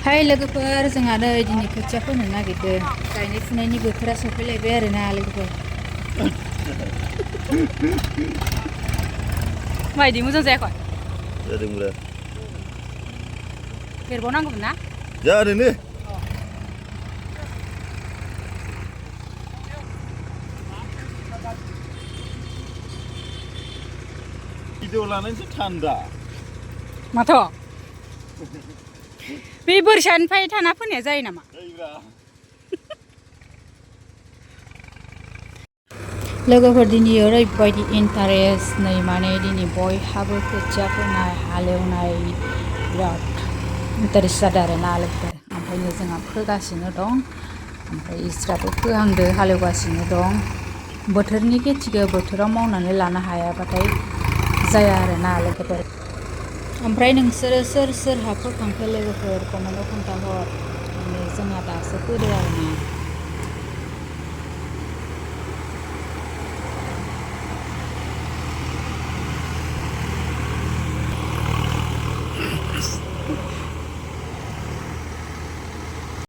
हाय लोगोफोर जोंहा नै दिनै खोथिया फोनो नागिरदों गायनाय फुनायनि बोथोरा सफैलायबाय आरोना लोगोफोर माइदि मोजां जायाखै जादोंब्रा देरबावनांगौमोन ना जादोंनो भिडिअ लानानैसो थान्दा माथो बे बोरसानिफ्राय थाना फैनाया जायो नामा लोगोफोर दिनै ओरैबायदि इन्टारेस्ट नै माने दिनै बयहाबो खोथिया फोनाय हालेवनाय बिराद इन्टारेस्ट जादों आरोना लोगोफोर ओमफ्रायनो जोंहा फोगासिनो दं ओमफ्राय इसराबो फोहांदो हालेवगासिनो दं बोथोरनि खेथिखौ बोथोराव मावनानै लानो हायाबाथाय जाया आरोना लोगोफोर ओमफ्राय नोंसोरो सोर सोर हा फोखांखो लोगोफोर कमेन्टआव खोन्थाहर माने जोंहा दासो फोदो आरोना